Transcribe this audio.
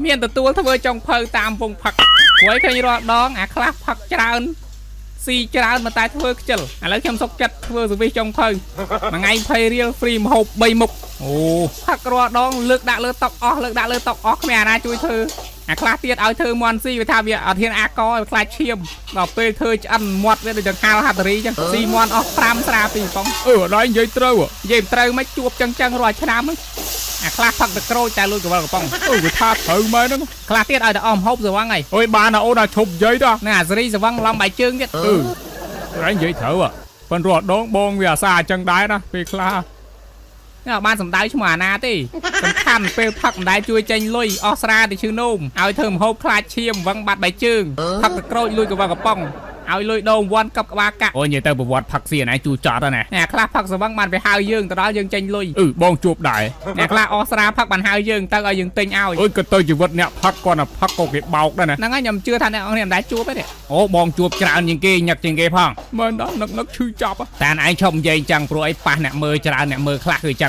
មានទទួលធ្វើចុងភៅតាមវងផឹកព្រោះឲ្យឃើញរាល់ដងអាខ្លះផឹកច្រើនស៊ីច្រើនប៉ុន្តែធ្វើខ្ជិលឥឡូវខ្ញុំសុកចិត្តធ្វើ service ចុងភៅមួយថ្ងៃ20រៀល free ម្ហូប3មុខអូផឹករាល់ដងលើកដាក់លើតុអស់លើកដាក់លើតុអស់គ្មានអាណាជួយធ្វើអាខ្លះទៀតឲ្យធ្វើមន់ស៊ីវាថាវាអត់ហ៊ានអាកឲ្យខ្លាចឈាមដល់ពេលធ្វើឆ្អិនមាត់វាដូចចង្ហាល់ហាត់រីចឹងស៊ីមន់អស់5ស្រា2កំប៉ុង អឺអត់ដល់និយាយត្រូវ និយាយមិនត្រូវមិនជួបចឹងចឹងរាល់ឆ្នាំហ្នឹងអាខ្លះផឹកតែក្រូចតែលួចកវលកំប៉ុង អឺវាថាត្រូវមែនហ្នឹង ខ្លះទៀតឲ្យតែអស់ម្ហូបស្រវឹងហើយ អើយបានណាអូនអាឈប់និយាយទៅ ណាអាសេរីស្រវឹងឡំបាយជើងទៀត អឺរ៉ៃនិយាយត្រូវប៉ុន្តែរាល់ដងបងវាអាសាអញ្ចឹងដែរណាពេលខ្លះ នេះអត់បានសំដៅឈ្មោះអាណាទេសំខាន់ពេលផឹកមិនដែលជួយចេញលុយអស់ស្រាទៅឈឺនោមឲ្យធ្វើម្ហូបខ្លាចឈាមវឹងបាត់បាយជើងផឹកតែក្រូចលួចកវលកំប៉ុងឲ្យលុយដូងវ៉ាន់កັບក្បាលកាក់ អូយនិយាយទៅប្រវត្តិផឹកស៊ីអាណឯងជួចត់ណា អ្នកខ្លះផឹកស្រវឹងបានវាហៅយើងទៅដល់យើងចេញលុយ អឺបងជួបដែរ អ្នកខ្លះអស់ស្រាផឹកបានហៅយើងទៅឲ្យយើងទិញឲ្យ អើយក៏ទៅជីវិតអ្នកផឹកគាត់ណាផឹកក៏គេបោកដែរណា ហ្នឹងហើយខ្ញុំជឿថាអ្នកអង្គនេះមិនដែលជួបទេ អូបងជួបច្រើនជាងគេញឹកជាងគេផងមែនដល់នឹកនឹកឈឺចាប់ តែឯងឈប់និយាយអញ្ចឹងព្រោះអីប៉ះអ្នកមើលច្រើនអ្នកមើលខ្លះគឺអញ្ចឹង។